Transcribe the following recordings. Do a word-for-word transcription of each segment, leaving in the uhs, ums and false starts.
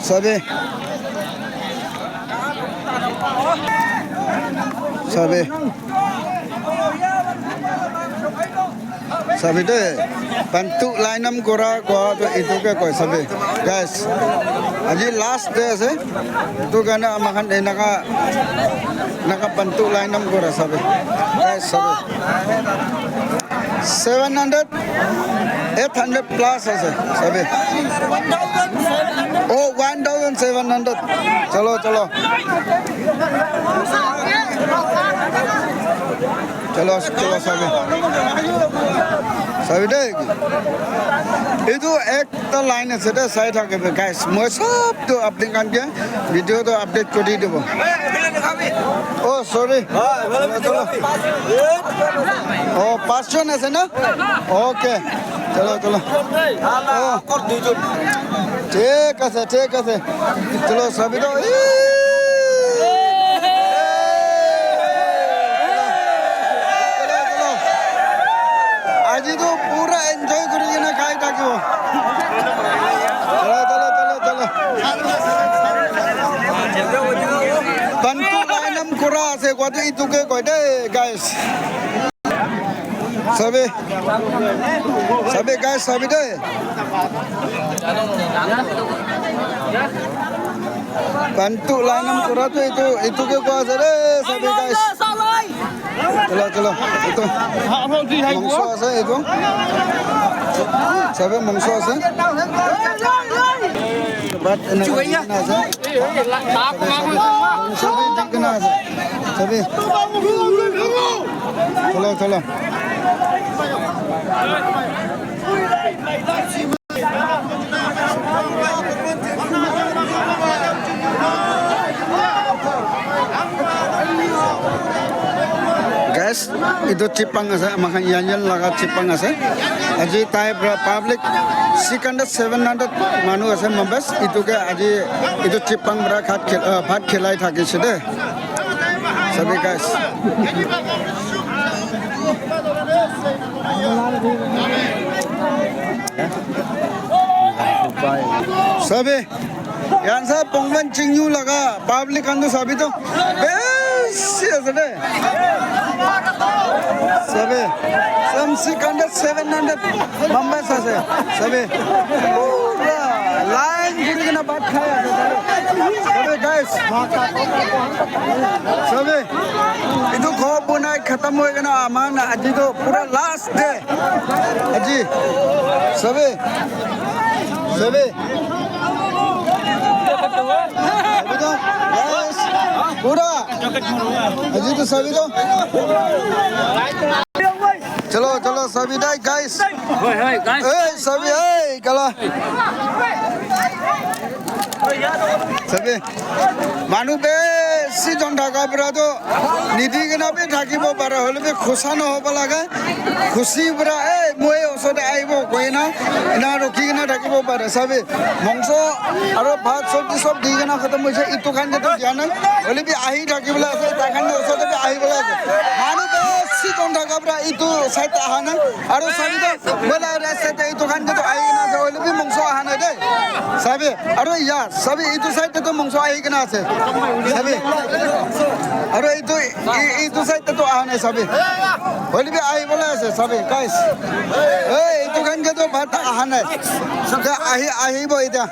Sabi. Sabi. Sabi de, bantu lainam kura kua tu itu ke koi sabi. Guys, aji last day ase. Itu karne ama khan enaka, enaka bantu lainam kura sabi. Guys, sabi. Seven hundred, eight hundred plus ase, sabi. Oh, one thousand seven hundred. Chalo, chalo. Chalo, chalo, sabi. Sabi de. Itu ek ta line ase de, sai thake de, guys. Moi sob tu apni khan ke video tu update kuri dibo. Oh, sorry. Chalo, chalo. Oh, pasjon ase na? Okay. Chalo, chalo. Oh. Thik ase, thik ase. Chalo, sabi to. Chalo, chalo. Aji to pura enjoy kuri kena khai thakibo. Chalo, chalo, chalo, chalo. Bantu lainam kura ase, kowa tu itu ke koi de, guys. Sabi. Sabi, guys, sabi de. Bantu lainam kura tu itu, itu ke kowa ase de, sabi, guys. Chalo, chalo. Itu. Mangso ase itu. Sabi mangso ase. But enaka ase. Mangso bi di kena ase. Sabi. Chalo, chalo. Guys, itu chipang ase, ama khan Yanyan laga chipang ase. Aji tai pra public six hundred, seven hundred manu ase members. Itu ke aji itu chipang pra khat khel-, ah, bhat khilai thakise de. Sabi, guys. Sabi, yan sa Pongman Chingyu laga public khan tu sabi to besi ase de. Sabi, some six hundred, seven hundred members ase. Sabi, pura line kuri kena bhat khai ase. Sabi, guys. Sabi, itu ghor bunai khatam hoi kena aman aji to pura last day. Aji. Sabi. Sabi. Sabi to. Yes. Pura. Aji to sabi to. Chalo, chalo, sabi dai, guys. Hoi, hoi, guys. Hey, sabi, hey, kala. Sabi. Manu besi jon thaka pura to nidi kena bi thakibo pare, hoile bi khusa nohobo lage. Khusi pura, "Eh, moi osor te ahibo," koi na, ena rukhi kena thakibo pare. Sabi, mangso aro bhat sabji sob di kena khatam hoise. Itu khan ke to dia nai. Hoile bi ahi thakibole ase, tai khan osor te bi ahibole ase. Manu besi jon thaka pura itu side te aha nai. Aro sabi to, moi la rasta te itu khan ke to ahi kena ase, hoile bi mangso aha nai de. Sabi, aro ya, sabi itu side te to mangso ahi kena ase. Sabi. Aro itu, i-, itu side te to aha nai, sabi. Hoile bi ahibole ase, sabi, guys. Hey, itu khan ke to bhat aha nai. Ahi, ahibo etiya.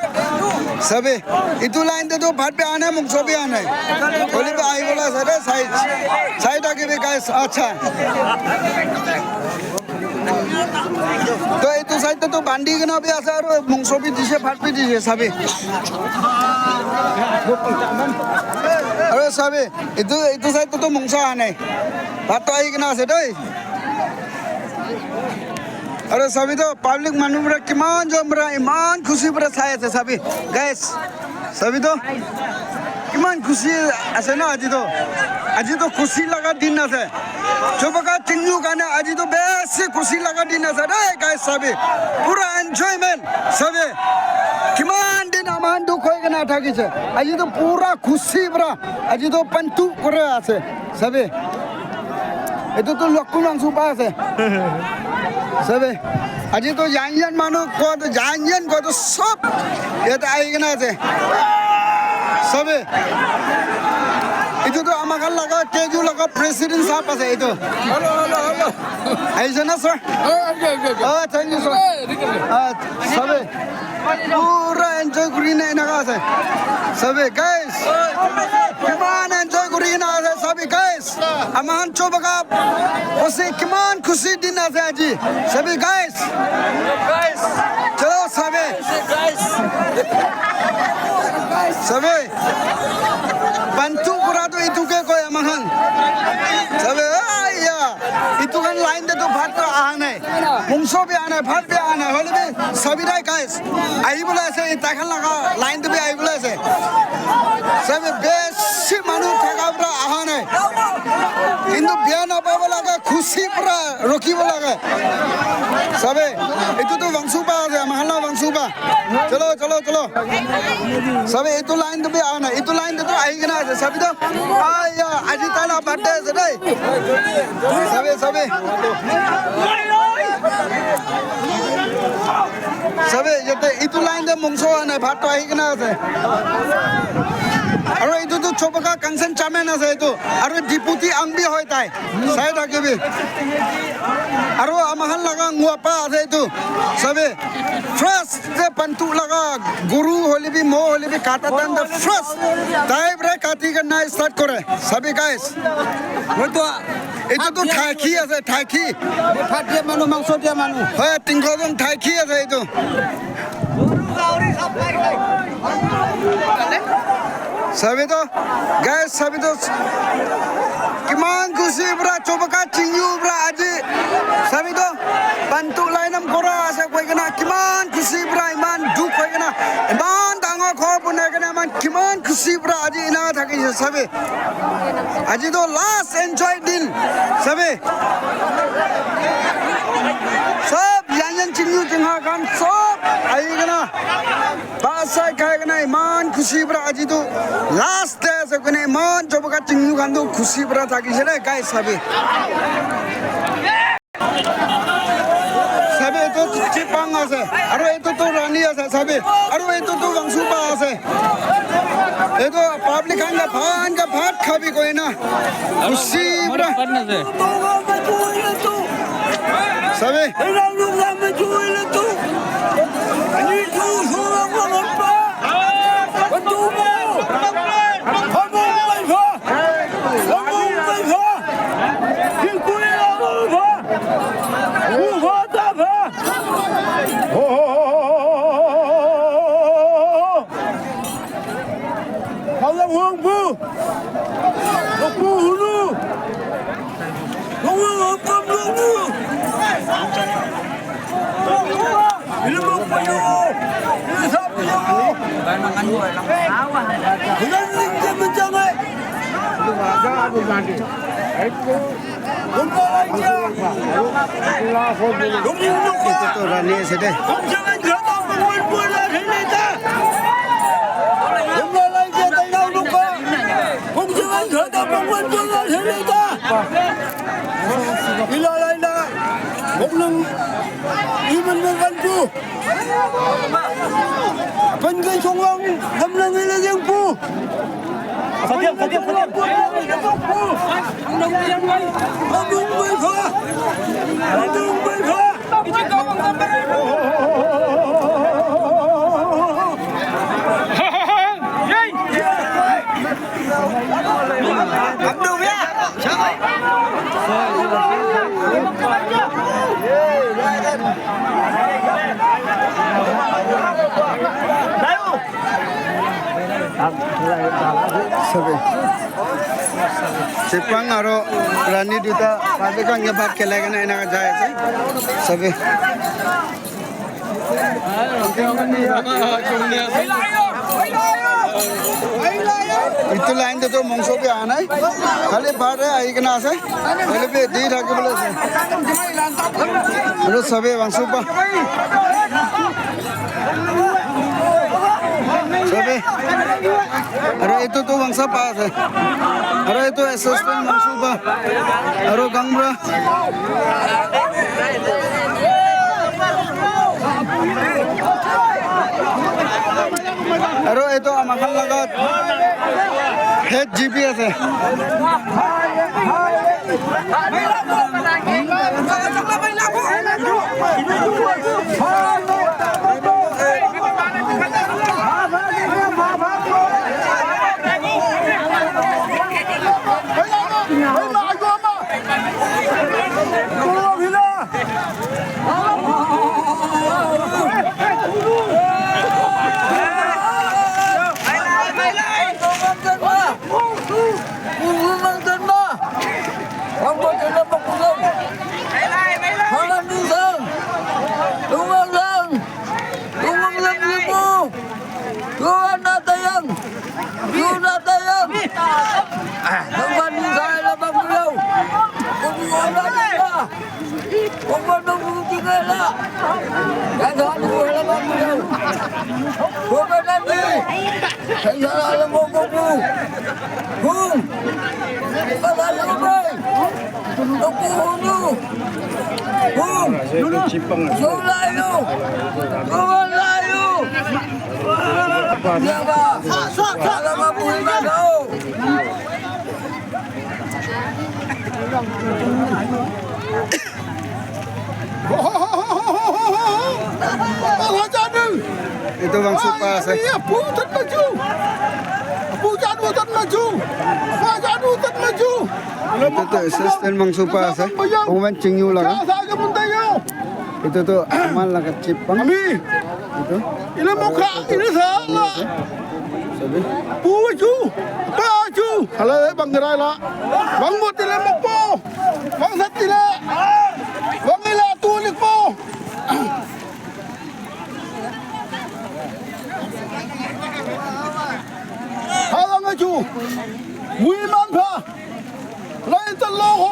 Sabi, itu line te to bhat bi aha nai, mangso bi aha nai. Hoile bi ahibole ase de, sai, sai thakibi, guys. Acha. To itu side te to bandi kena bi ase aro mangso bi dise, bhat bi dise, sabi. Aro sabi, itu, itu side te to mangso aha nai. Bhat to ahi kena ase doi. Aro sabi to public manu pura kiman jon pura iman khusi pura sai ase sabi. Guys, sabi to, kiman khusi ase na aji to. Aji to khusi laga din ase. Chupaka Chingyu karne aji to besi khusi laga din ase de, guys, sabi. Pura enjoyment, sabi. Kiman din aman dukh hoi kena thakise. Aji to pura khusi pura. Aji to pantu kore ase, sabi. Etu tu lokku mangsu pa ase. Sabi. Aji to Yan Yan manu ko to Yan Yan ko to sob yate ahi kena ase. Sobe. Itu to ama khan laga K Q laga president sahab ase itu. Hello, hello, hello. Ahise na, sir? Oh, okay, okay, okay. Oh, thank you, sir. Hey, thank you. Ah, sobe. Pura enjoy kuri na enaka ase. Sobe, guys. Kiman enjoy kuri na ase, sobe, guys. Aman chobaka. Osi kiman khushi din ase aji. Sobe, guys. Chalo, sobe. Sobe. Bantu kura tu itu ke koi ama khan. Sabe, ah, ya. Itu khan line te tu bhat to aha nai. Mungso bi aha nai, bhat bi aha nai. Hoile bi sabi nai guys. Ahi bola ase, tai khan laga line te bi ahi bola ase. Sabe, besi manu thaka pura aha nai. Kintu bia na pabo laga khushi pura rokhibo laga. Sabe, itu tu Wangsupa ase, ama khan la Wangsupa. Chalo, chalo, chalo. Sabi, itu line tu bi aha nai. Itu line tu tu ahi kena ase. Sabi tu, ah, ya, aji tai la birthday ase dai. Sabi, sabi. Sabi, yate itu line te mungso aha nai. Bhat tu ahi kena ase. Aru itu tu chobaka council chairman ase itu. Aru deputy ang bi hoi tai. Sai thakibi. Aru ama khan laga nguapa ase itu. Sabi, first te pantu laga guru hoile bi, mo hoile bi, kata tan the first. Tai pra kati karna start kore. Sabi guys. Moi to itu tu thaki ase, thaki. Moi bhat dia manu, mangso dia manu. Hoy, tingkho jon thaki ase itu. Sabi to, guys, sabi to, kiman khushi pura, chobaka chingyu pura aji, sabi to, bantu lainam kora ase koi kena, kiman khushi pura, iman dukh koi kena, iman dangor ghor banai kena, iman kiman khushi pura aji ena thaki ase, sabi. Aji to last enjoy din, sabi. Sob, yan yan chingyu chingha khan, sob, ahi kena. Bhat sai khai kena iman khushi pura aji tu last day ase kene iman chobaka chingyu khan tu khushi pura thakishe de guys sabi. Sabi etu chipang ase, aru etu tu rani ase sabi, aru etu tu wangsupa ase. Etu public khan ka bhan ka bhat khabi koi na khushi pura. Sabi. Halang hong bu. Lokbu hulu. Lokbu hong kam lokbu. Ini mau payo. Ini sab payo. Ini ning ke menjangai. Etu tu rani ase de. Apan kai songwang, hamlang ila jengpu. Sadiam, sadiam, sadiam. Hamlang bai pha. Hamlang bai pha. Sabi. Chepang aro rani duita babe khan ke bhat khelai kena enaka jai ase. Sabi. Etu line te toh mongso bi aha nai. Khali bahar te ahi kena ase. Hoile bi di thaki bole ase. Aro sabi wangsupa. Sabi. Aro etu toh wangsupa ase. Aro etu assistant wangsupa. Aro gangbura. Aro etu ama khan laga head G P ase. Etu mangso pa ase. Etu tu assistant mangso pa ase. Owen Chingyu laga. Etu tu aman laga chip pang. Etu. Sabi. Hala bang gerai la. Bang mo tile mo po. Bang sa tile. Bang ila tu ni po. Hala nga ju. Mui man pha. Lai ta lo ho